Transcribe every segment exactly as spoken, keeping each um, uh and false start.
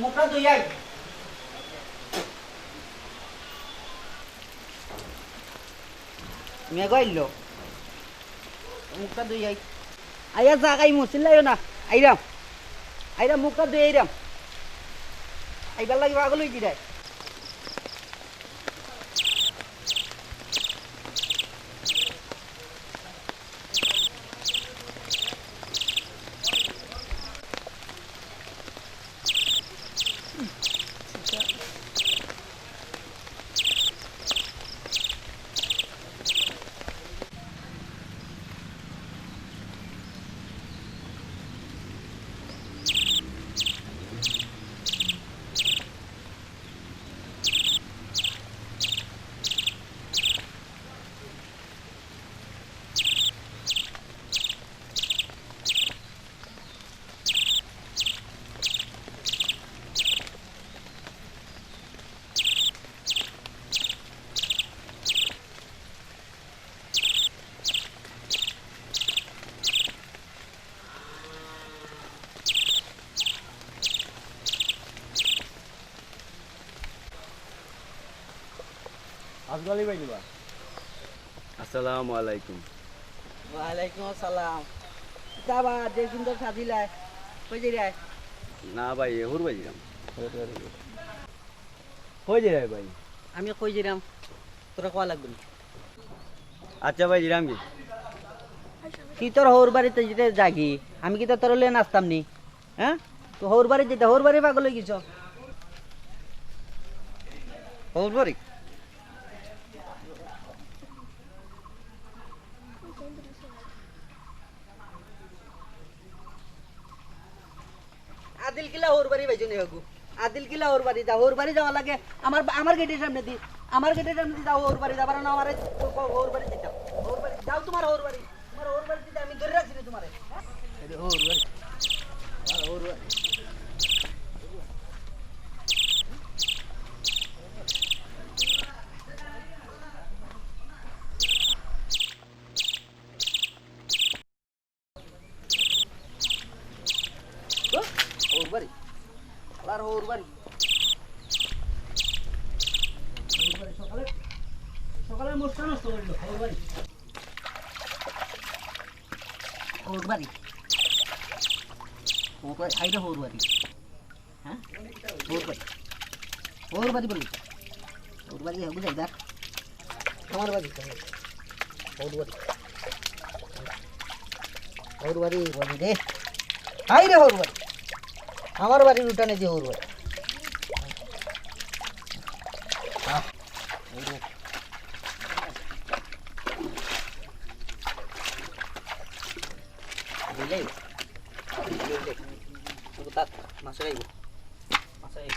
মুখটা ধুই আই। মেঘ আইলো। মুখটা ধুই আই। আইয়া চা খাইমু, চিল্লাইও না। আইরাম। আইরাম, মুখটা ধুই আইরাম। আইবার লাগি পাগল অইছি রে। আসসালামু আলাইকুম। ওয়ালাইকুম আসসালাম। কিতা বা, যে সুন্দর সাজিলায়, কই যাইরায়? না ভাই, এ হুর বাড়ি যাইরাম। কই যাইরায় ভাই? আমি কই যাইরাম, তোরে কওয়া লাগবো না। আচ্ছা ভাই, যাইরাম কি? তুই তোর হউর বাড়িত যাইতে যাগি, আমি কিতা তোরে লইয়া নাচতাম নি? হ্যাঁ? তুই হউর বাড়িত যাইতে, হউর বাড়ি পাগল অইগেছস? হউর বাড়ি? আদিল কিলা হউর বাড়ি বাইজো নি হগু? আদিল কিলা হউর বাড়ি যা, হউর বাড়ি যাওয়া লাগে। আমার, আমার গেটের সামনে দি, আমার গেটের সামনে দি যাও হউর বাড়ি যাবার না, আমারে হউর বাড়ি দিতাম। হউর বাড়ি যাও, তোমার হউর বাড়ি, তোমার হউর বাড়ি দিতে আমি ধরে রাখছি নি তোমারে। এই যে হউর বাড়ি, আমার হউর বাড়ি। হউর বাড়ি। আর হউর বাড়ি। হউর বাড়ি সকালে, সকালে মোষটা নষ্ট করিল, হউর বাড়ি। হউর বাড়ি। হউর বাড়ি, হাই রে হউর বাড়ি। হ্যাঁ? হউর বাড়ি। হউর বাড়ি বলি। হউর বাড়ি, হউর বাড়ি, দেখ। আমার বাড়ি তো। হউর বাড়ি। হউর বাড়ি বলি রে। হাই রে হউর বাড়ি। আমার বাড়ির উঠানে দি হউর বাড়ি। হ্যাঁ। হউর বাড়ি। বুঝলে? বুঝলে? তাত মাছ খাইব। মাছ খাইব।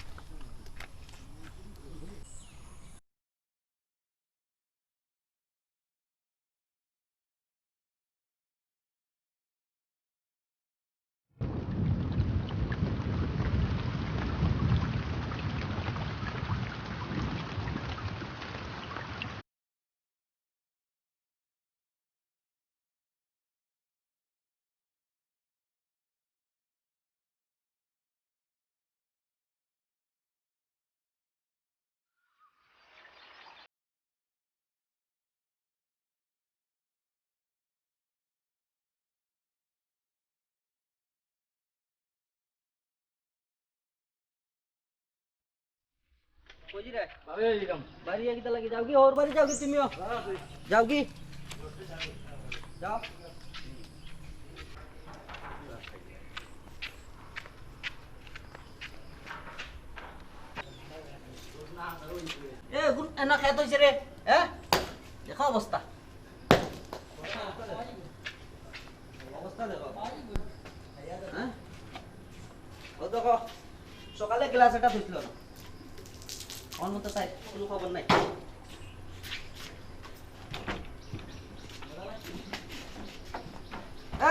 কই যাইরায়? বাড়ি যাইরাম। বাড়ি যাই কিতা লাগি? যাওগি, হউর বাড়ি যাওগি তুমিও? যাওগি? যাও। এ, গুন-, এনা খেত অইছে রে, হ্যাঁ? দেখো অবস্থা। অবস্থা দেখো। হ্যাঁ? ও দেখো, সকালে গ্লাস একটা ধুইছিল না। অন মতো চাই, কোনো খবর নাই।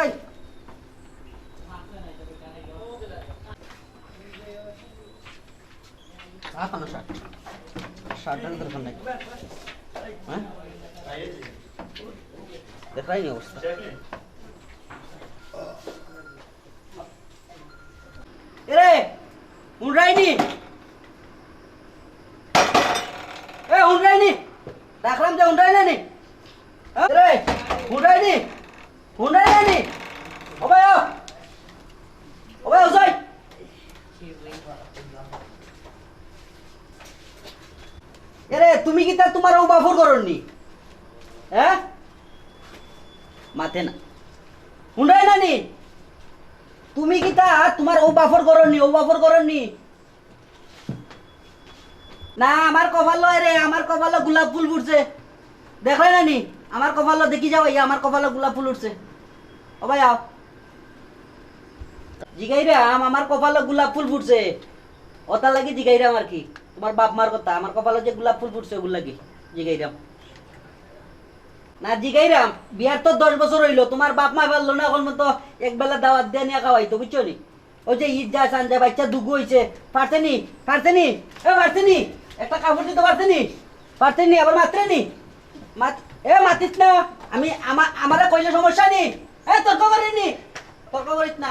এই! চা খানো শার্ট। শার্টের দরকার নাই। হ্যাঁ? দেখাই নি অবস্থা। এরে! হুনরায়নি? এ, হুনরায়নি? ডাকরাম যে হুনরায় না নি? হ্যাঁ? রে, হুনরায়নি? হুনরায় না নি? ও ভাই, ও। ও ভাই, ও যাই। এরে, তুমি কিতা তুমার অউ বাফর ঘরর নি? হ্যাঁ? মাতে না। হুনরায় না নি? তুমি কিতা তুমার অউ বাফর ঘরর নি, অউ বাফর ঘরর নি? না, আমার কপালো, এরে, আমার কপালো গোলাপ ফুল ফুটছে। দেখরায় না নি? আমার কপালো দেখি যাও, ইয়া, আমার কপালো গোলাপ ফুল উঠছে। ও ভাই, আও। জিগাইরাম, আমার কপালো গোলাপ ফুল ফুটছে। ওটার লাগি জিগাইরাম আর কি। তুমার বাপ মার কথা, আমার কপালো যে গোলাপ ফুল ফুটছে, ওগুর লাগি জিগাইরাম। না, জিগাইরাম, বিয়ার তো দশ বছর অইলো, তুমার বাপ মায় পারলো না, অখন তো একবেলা দাওয়াত দিয়া নিয়া খাওয়াইতো, বুঝছো নি? ওই যে ইজ্জা সানজা বাইচ্চা দুগু অইছে, পারছে নি? পারছে নি? এ, পারছে নি? একটা কাপড় দিতে পারছে নি? পারছে নি? আবার মাতরে নি? মাত-, এ, মাতিস না। আমি, আমা-, আমারে কইলে সমস্যা নি। এ, তর্ক করিস নি। তর্ক করিস না।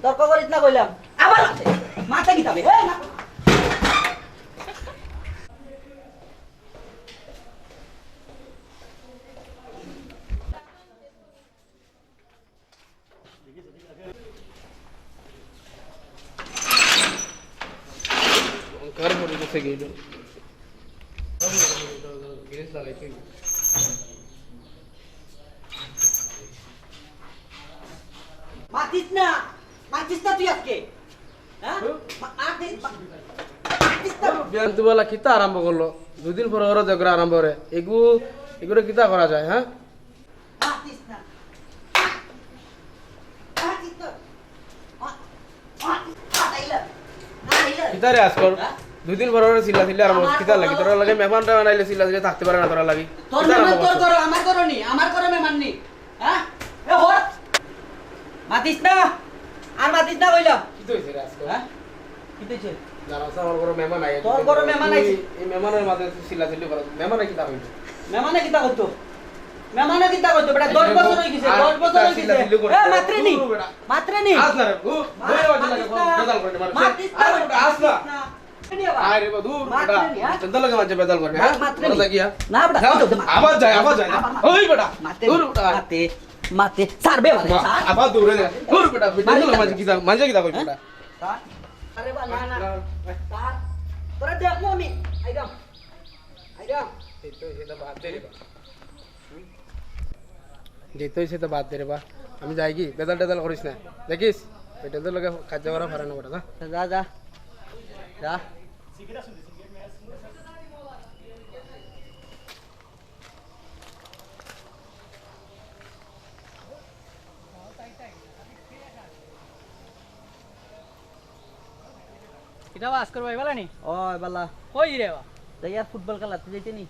তর্ক করিস না কইলাম। আবার মাতে। মাতে কিতা বে? এ, না। মাতিস না, মাতিস না তুই আজকে। হ্যাঁ? মা-, মাতিস, মা-, মাতিস না। বিয়ান তুমালা কিতা আরম্ভ করলো? দুদিন পরে পরে ঝগড়া আরম্ভ করে। এগু, এগুরে কিতা করা যায়, হ্যাঁ? মাতিস না। মাতিস না। মা-, মাতিস না। আইলা। আইলা। কিতা রে আজকর? হ্যাঁ? দুদিন পরে পরে চিল্লা চিল্লি আরম্ভ, আমার কিতা লাগি? তোরা লাগে মেহমান টেহমান আইলে চিল্লা চিল্লি থাকতে পারে না তোরা লাগি। তোর কিতা আরম্ভ মেহমান তোর করছো? ঘরো, আমার ঘরো নি, আমার ঘরো মেহমান নি। হ্যাঁ? এ হর। মাতিস না। আর মাতিস না কইলাম। কিতা অইছে রে আজকর? হ্যাঁ? কিতা অইছে? দাঁড়া, আচ্ছা, আমার ঘরো মেহমান আইছে। তোর ঘরো মেহমান আইছে। এই মেহমানর মাঝে তুই চিল্লাচিল্লি করস। মেহমানে কিতা কইতো? মেহমানে কিতা কইতো? মেহমানে কিতা কইতো? বেটা, দশ বছর অই গেছে, আর দশ বছর অই গেছে। চিল্লাচিল্লি করস। এ, মাতরে নি। দূর বেটা। মাতরে নি। আস না রে, ও, মাতিস না। বেজাল করে মারে। মাতিস না। আরে বেটা, আস না। মাতরে নি আবার। আরে বাবা, দূর বেটা। মাতরে নি, হ্যাঁ? চন্দন লাগে মাঝে বেজাল করে, হ্যাঁ? মাতরে নি। গিয়া। না বেটা, হ্যাঁ? ওই তো, আবার যায়, আবার যায়। আবার মাত-, ওই বেটা। মাতে, দূর বেটা। মাতে, মাতে। স্যার বে, স্যার। আবার দূরে যা। দূর বেটা, বেটা, মারি মাঝে কিতা, মাঝে কিতা কই হ্যাঁ? বেটা? স্যার? আরে বা, না, না। না। স্যার, তোরা দেখবো আমি। আইরাম। আইরাম। এই তো, এটা বাদ দে রে বা। হুম? যেতে অইছে তো বাদ দে রে বা। আমি যাই কি? বেজাল টেজাল করিস না। দেখিস? বেটাদের লগে কাজ করা পারে না বেটা, যা। যা, যা। যা। কিতা বা আজকর ভাই, ভালা নি? অয়, ভালা। কই রে বা? যাই আর ফুটবল খেলাত, তুই যাইতে নি?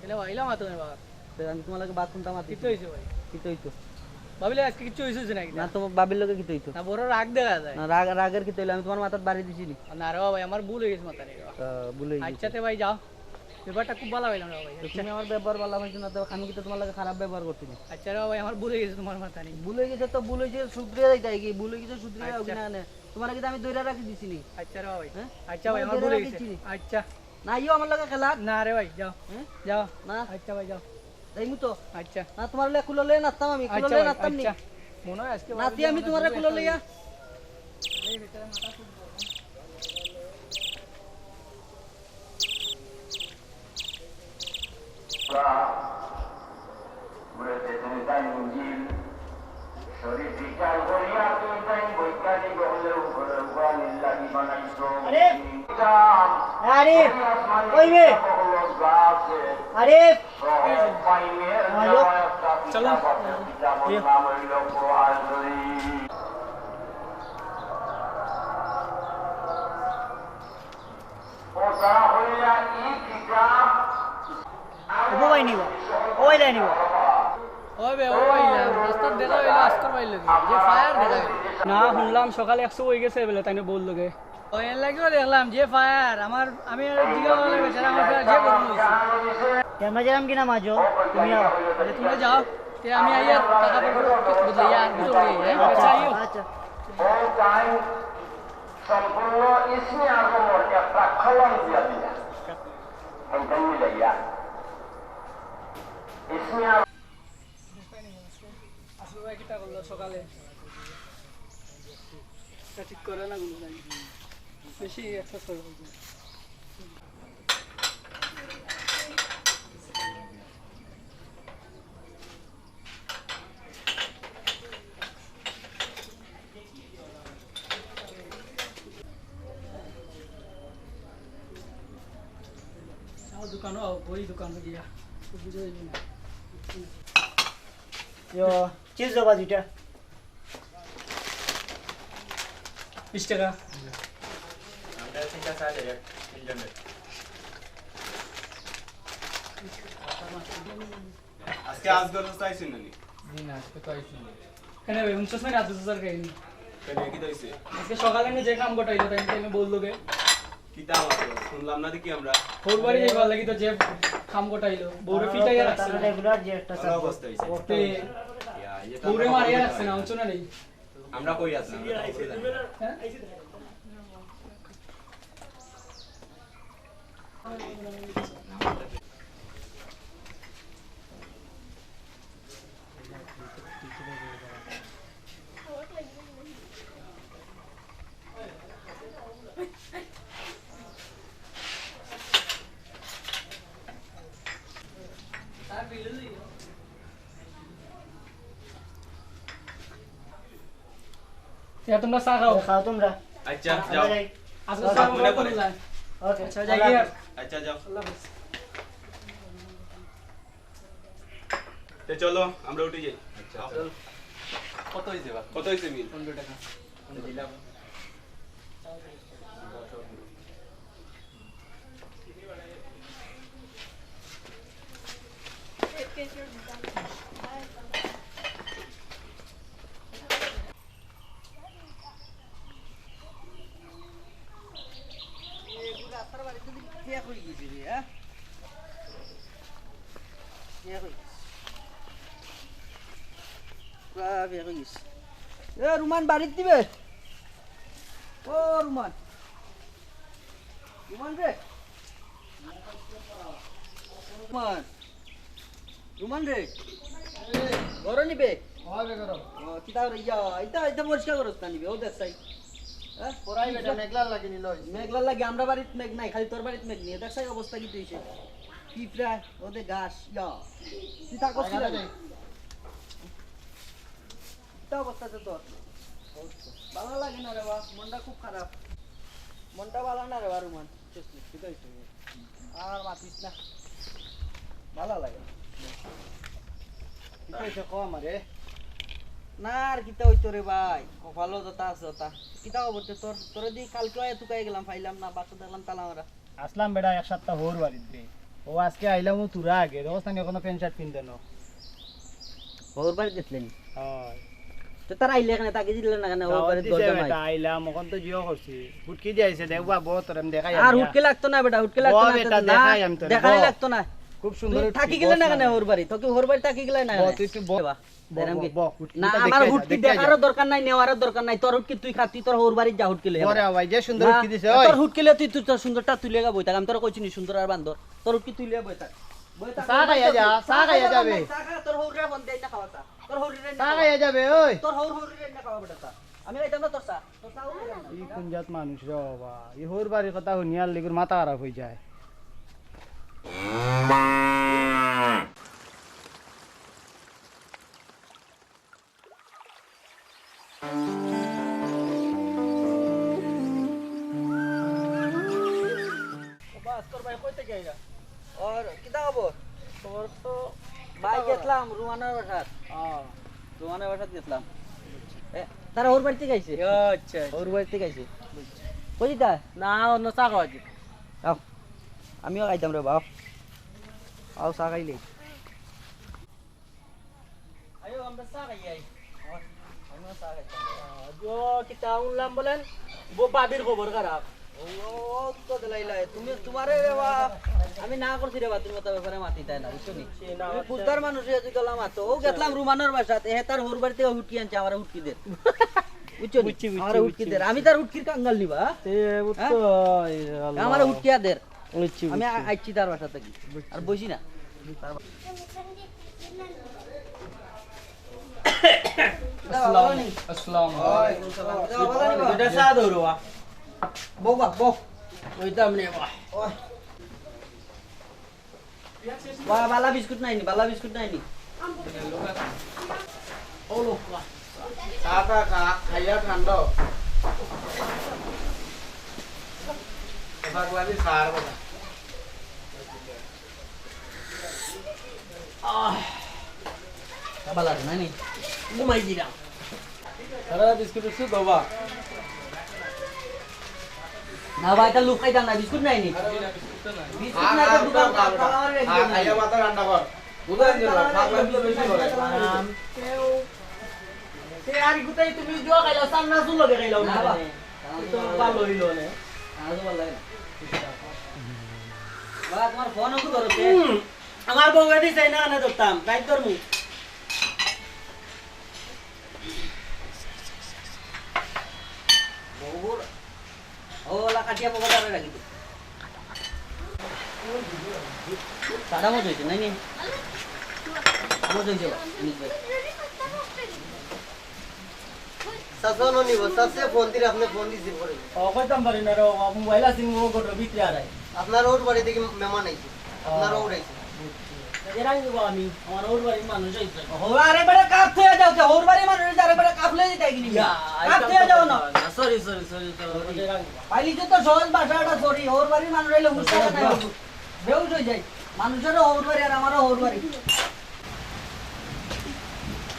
এলে বা, ইলা মাতো রে বা। তো আমি তুমার লগে বাদ কুনতা মাতি? কিতা অইছে ভাই? কিতা অইতো? ভাবিলে আজকে কিচ্ছু অইছে না কিতা? না, তো ভাবির লগে কিতা অইতো? না, বড় রাগ দেখা যায়। না, রাগ, রাগের কিতা অইলো? আমি তুমার মাথাত বাড়ি দিছি নি? না রে বা ভাই, আমার ভুল অই গেছে মাতানি রে বা। আহ, ভুল অই গেছে। আচ্ছা তে ভাই যাও। ব্যাপারটা খুব ভালা পাইলাম রে বা ভাই। তো আচ্ছা। তুমি আমার ব্যবহার ভালা পাইছো না, তো আমি কিতা তুমার লগে খারাপ ব্যবহার করছি নি? আচ্ছা রে বা ভাই, আমার ভুল অই গেছে তুমার মাতানি। ভুল অই গেছে তো ভুল অই গেছে, শুধরে যাইতায় কি? ভুল অই গেছে, শুধরে যাও কি আচ্ছা। না, না? তুমারে কিতা আমি ধইরা রাখি দিছি নি? আচ্ছা রে বা ভাই। হ্যাঁ? আচ্ছা ভাই, তুমারে আমার ভুল অই গেছে। ধইরা রাখি দিছি নি? আচ্ছা। না, আইও আমার লগে খেলাত। না রে ভাই, যাও। হ্যাঁ? যাও। না। আচ্ছা ভাই, যাও। যাইমু তো। আচ্ছা। না, তুমার লগে কুলো লইয়া নাচতাম আমি, কুলো আচ্ছা লইয়া ভাই, নাচতাম নি। আচ্ছা। মনে হয় আজকে নাচি আমি তুমারে কুলো লইয়া। এই ভিতরে মাথা খুব গরম। আরিফ! আরিফ! কই রে? আরিফ! হ্যালো? চলো। ও ভাই নিবা, ও ভাই নিবা। ওই বে, ও ভাই, রাস্তাত দেখা অইলো আজকর ভাইর লগে, যে ফায়ার দেখা অইলো। না, হুনলাম সকালে একশো অই গেছে বলে, তাইন বউর লগে। ওই এর লাগিও দেখলাম যে ফায়ার, আমার, আমি আর জিগা বলে বেচারা আমার ফায়ার যে গরম অইছে। আমরা যেরাম কিনা মাঝো, তুমি আও। আচ্ছা, তোমরা যাও, তে আমি আইয়া টাকা পয়সা বদলে আর কিছু করি, হ্যাঁ? আচ্ছা, আচ্ছা, আইও। আচ্ছা। সম্পূর্ণ ইসমি আজমর একটা কলম দিয়া দিয়া। এইটা মিলাইয়া। ইসমি আজম। আসলে ভাই কিতা করলো সকালে? এটা ঠিক করে না কোনো জানি। বেশি এক্সারসাইজ হয়েছে। আমার দোকানও বই দোকান গিয়া। তো বুঝে যাইবি না। ইয়ো, চিজ জবা দুইটা। বিশ টাকা। আমরা তিনটা চা দেবে, তিনজনের। আজকে আজগর চাইছেন নানি? জি না, আজকে তো আইছি না। কেন ভাই, উনচল্লিশ মিনিট আজকে স্যার খাইনি। কেন, কি হইছে? আজকে সকালে আমি যে কাম গোটাইলো, তাই আমি বললো গে। কিতা মাত্র? শুনলাম না দেখি আমরা। ওর বাড়ি এই ভালো লাগি তো যে কাম গোটাইলো, বউরে ফিটাইয়া রাখছে না। রেগুলার যে একটা ভালো অবস্থা হইছে। তে ইয়া, ইয়ে তো বউরে আমরা মারিয়া বলতে রাখছে না, পারি। অঞ্চনা নেই। আমরা কই আছি? আমরা তো বলতে জানি না। হ্যাঁ? ইয়া, তোমরা চা খাও। খাও তোমরা। আচ্ছা, আমরা যাও। যাই। আচ্ছা, চা মনে খাও পড়ে। তোমরা। ওকে, আচ্ছা, আল্লাহ যাই গিয়া। হাফেজ। আচ্ছা, যাও। আল্লাহ হাফেজ। তে চলো, আমরা উঠি যাই। আচ্ছা, চলো। কত হইছে বা? কত হইছে বিল? পনেরো টাকা। দিলাম। পুরা বের হয়ে গেছে। এ, রুমান বাড়িত দিবে? ও, রুমান। রুমান রে। রুমান। রুমান রে। ঘরো নিবে? ও, কিতা করে ইয়া, ইতা, ইতা পরিষ্কার করস না নিবে, ও দেখ চাই। হ্যাঁ? পড়াই বেটা, মেঘলার লাগি নিল। মেঘলার লাগি, আমরা বাড়িত মেঘ নাই, খালি তোর বাড়িত মেঘ নেই। দেখ চাই অবস্থা কি তুই সে। পিঁপড়া, ওদের ঘাস, ইয়া। তুই তা করছিস না? কিতা অবস্থা তো তোর? ভালা লাগে না রে বা, মনটা খুব খারাপ। মনটা ভালা না রে বা, রুমান। আর মাতিস না। ভালা লাগে না। কিতা হইছে ক আমারে? না আর কিতা হইতো রে ভাই, কপালো যতা আছে অতা। কিতা খবর তে তোর? তোরে দি কালকে আয়া তুকাই গেলাম, পাইলাম না, বাক্স দেখলাম তালা মারা। আসলাম বেটা এক সপ্তাহ হউর বাড়িত রে। ও আজকে আইলাম ও তোরা আগে, দেখোস না নি এখনো প্যান্ট শার্ট পিনতে ন। হউর বাড়িত গেছলে নি? হয়। তো তারা আইলে কেনে, তাকে দিলে না কেনে? হউর বাড়িত দিছে গরজা নাই। বেটা, আইলাম, অখন তো জিও করছি। হুটকি দিয়া আইছে, দেখবা, বউ তোরে আমি দেখাই আর আমি। হুটকি লাগতো না বেটা, হুটকি লাগতো বউ না, বেটা, না, দেখাই আমি তোরে, দেখাই বউ। লাগতো না। খুব সুন্দর তুই হুটকি, থাকি গেলে বস না না। কেনে হউর বাড়ি? তোকে হউর বাড়ি থাকি গেলে না বউ, কেনে? তুই একটু বস। বাবা, বউ, এরম বউ, কি? বউ, হুটকি না, তো আমার দেখে যা, হুটকি দেখে যা। দেখারও দরকার নাই, নেওয়ারও দরকার নাই। তোর হুটকি তুই খা, তুই তোর হউর বাড়ি যা হুটকি লইয়া। ওরে ভাই, যে সুন্দর না, হুটকি দিছে, তোর ওই। হুটকি লইয়া তুই, তুই তোর সুন্দরটা তুই লইয়া বই থাক। আমি তোর কইছি নি সুন্দর আর বান্দর। তোর হুটকি তুই লইয়া বই থাক। বই থাক, চা খাইয়া যা, চা খাইয়া যাবে। চা খা, তোর হউরে ফোন দেই না খাওয়া চা। তোর হউরে চা খাইয়া যাবে, ওই। তোর হউর হউরে না খাওয়া বেটা চা। আমি খাইতাম না তোর চা। তোর চা হউরে না। ই কোন জাত মানুষ রে বাবা? ই হউর বাড়ির কথা হুনিয়ার লিগুর মাথা খারাপ হয়ে যায়। ও বা, আজকর ভাই কই থাকি আইলা? ওর কিতা খবর? খবর তো ভাই কিতা খবর? গেছলাম রুমানার বাসাত। হ্যাঁ। রুমানার বাসাত গেছলাম। এ, তারা হউর বাড়ি থাকি আইছে। ও আচ্ছা, আচ্ছা। হউর বাড়ি থাকি আইছে। কই দিতা? না, অন্য চা খাওয়া যাবে। আও। আমিও খাইতাম রে বাপ। আও চা খাইলে। আইও, আমরা চা খাই আই। আমরা চা খাইতাম। ও, কিতা হুনলাম বলেন? বো, ভাবির খবর খারাপ। ও, ও, তো দিলাইলাই। তুমি, তোমারে রে বা, আমি না করছি রে বা, তুমি অতা ব্যাপারে মাতিতায় না, বুঝছো নি? সে না, তুমি আচ্ছা। বুঝদার মানুষ হইয়া যদি গলা মাতো। ও, গেছলাম রুমানর বাসাত, এ তার হউর বাড়ি থাকি হুটকি আনছে, আমারে হুটকি দে। বুঝছো নি? বুঝছি, বুঝছি, আমারে হুটকি বুঝছি, দের। আমি বুঝছি। তার হুটকির কাঙ্গাল নি বা? তে, ও তো, হ্যাঁ? এ আল্লাহ। আমারে হুটকিয়া দের। বুঝছি, আমি বুঝছি। আ-, আইছি তার বাসা থাকি। বুঝছি। আর বসি না। আসসালামু, আসসালামু আলাইকুম। ওয়ালাইকুম সালাম। দুইটা চা দেও রে বা। বউ বা, বউ। ওইটা আমনে বা। ওই। বালা বিস্কুট নাই নি, বালা বিস্কুট নাই নি। ও লো, বাহ। চা টা খা, খাইয়া ঠান্ডা হ। কথা কইলি সার কথা। আহ, বালা লাগে না নি? ঘুমাই দিলাম। সারা বিস্কুট উস্কুট দেও বা। না বা, ইটা লুকাইতাম না, বিস্কুট নাই নি? বিস্কুট নাই তো দোকান খা, খা, খা, খা, খাইয়া মাথা ঠান্ডা কর। বুঝা গেল? খাওয়া লাগলে বেশি করে। আম, কেউ, সে আর কোথায় তুমি জুয়া খাইলা, সান্না চুল লগে খাইলা, না বা। তো ভালো হইলো না। আজও ভালো লাগে না। বা, তোমার ফোন অঙ্ক ধরো, কে? হুম, আমার বউ এদি চাই না, না ধরতাম, রাইত ধরমু। বউর, ও, ওলা কাটিয়া বউর দ্বারা রাখি দে। সাদা মতো হইছে, নাই নি? মতো হইছে বা, নিজ ভাই। চাচা, অনো নিব, চাচা ফোন দিলে আপনি ফোন রিসিভ করেন। ও, কইতাম পারি না রে, ও মোবাইল আছে, ও গোটর ভিতরে আড়াই। আপনার ওর বাড়ি থেকে মেহমান আইছে, আপনার ওর আইছে। এরাই নিব আমি, আমার ওর বাড়ির মানুষ আইছে। ও, আরে বেটা, কাপ থইয়া যাও, যে ওর বাড়ির মানুষ আইছে, আরে বেটা, কাপ লইয়া যাইতে গেলি। ইয়া, কাপ আইতাম থইয়া তো যাও না। না, সরি, সরি, সরি, সরি। পাইলি যে তো সহজ ভাষাটা, সরি, ওর বাড়ির মানুষ আইলে বুঝতে পারে না। বেউস হয়ে যাই। মানুষেরও হউর বাড়ি আর আমারও হউর বাড়ি।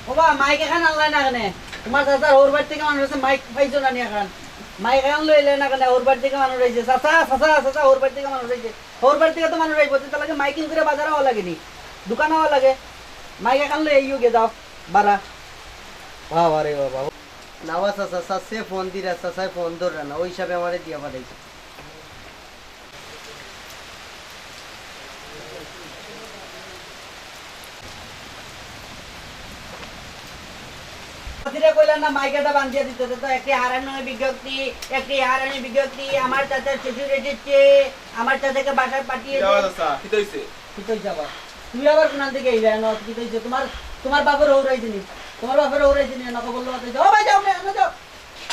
ও বা, মাইক এখান আনলাই না কেনে? তোমার চাচার হউর বাড়ি থেকে মানুষ আছে, মাইক পাইছো না নি এখান? মাইক এখান লইলে না কেনে? হউর বাড়ি থেকে মানুষ আইছে। চাচা, চাচা, চাচা, হউর বাড়ি থেকে মানুষ আইছে। হউর বাড়ি থেকে তো মানুষ আইবো, তার লাগে মাইকিং করে বাজার আওয়া লাগে নি, দোকান আওয়া লাগে। মাইক এখান লই আইও গে যাও, বাড়া। বাবা রে বাবা। না বা চাচা, চাচায় ফোন দিরা, চাচায় ফোন ধররা না, ওই হিসাবে আমারে দিয়া পাঠাইছে। চাচিরে কইলা না, মাইক এটা বান্ধিয়া দিতে, তো একটি হারানো বিজ্ঞপ্তি, একটি হারানো বিজ্ঞপ্তি, আমার চাচার শ্বশুর এসেছে, আমার চাচাকে বাসায় পাঠিয়ে কিতা দে। আবার চাচা, কিতা হইছে? কিতা হইছে আবার? তুই আবার কোনান থেকে আইলে না? কিতা হইছে? তোমার, তোমার বাপের হউর আইছে নি? তোমার বাপের হউর আইছে নি? না খবর লওয়া যাইছে। ও ভাই, যাও না, না যাও।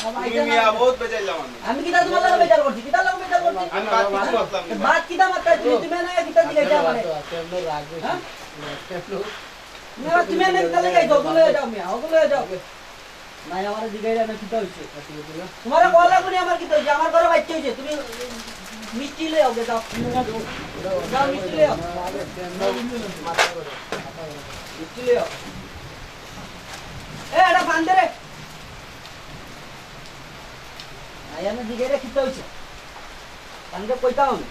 ও ভাই, তুমি যাও না। মিয়া বহুত বেজাইলাম আমি। আমি কিতা তোমার লগে বেজার করছি? কিতা লগে বেজার করছি? আমি ভাত কিছু মাতলাম না। ভাত কিতা মাতলাম? তুমি, তুমি না কিতা দিলে এটা মানে? হ্যাঁ? মিয়া, তুমি এনে কিতা লইয়া যাও? ওগুলো লইয়া যাও, মিয়া, ওগুলো লইয়া যাও। নাই, আমারে জিগাইলা না কিতা হইছে? তোমারে কওয়া লাগবো নি আমার কিতা হইছে? আমার ঘরে বাচ্চা হইছে, তুমি মিষ্টি লইয়া আও, যাও। যাও, মিষ্টি লইয়া আও। মিষ্টি লইয়া আও। এ, এটা ফান দে রে। নাই, আমি জিগাইলা কিতা হইছে? ফান দে কইতাম আমি।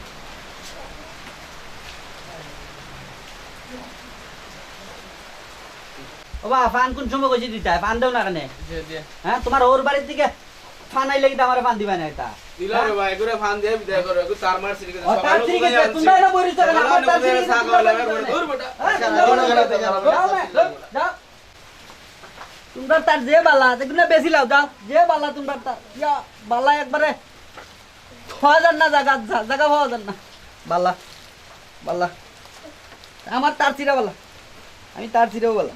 ও বা, ফান কোন সময় কইছি দিতায়? ফান দেও না কেনে? জি, জি। হ্যাঁ, তোমার হউর বাড়ির থেকে ফান আইলে কিন্তু আমারে ফান দিবা না এটা। দিলাম রে ভাই, এগুরে ফান দিয়ে বিদায় করো, এগুরে তার মার সিরিকে ও, তার সিরিকে তোমরা না বইরি তো কেন? আমার তার সিরিকে চা খাওয়া লাগে, দূর বেটা। হ্যাঁ, তোমরা বইরি তো কেন? যাও না, যাও। তোমরা তার যে বালা, দেখুন না বেশি লাও, যাও। যে বালা তোমরা তার, ইয়া, বালা একবারে। পাওয়া যার না জাগা, জা-, জাগা পাওয়া যার না। বালা, বালা। আমার তার চিরা বালা। আমি তার চিরাও বালা।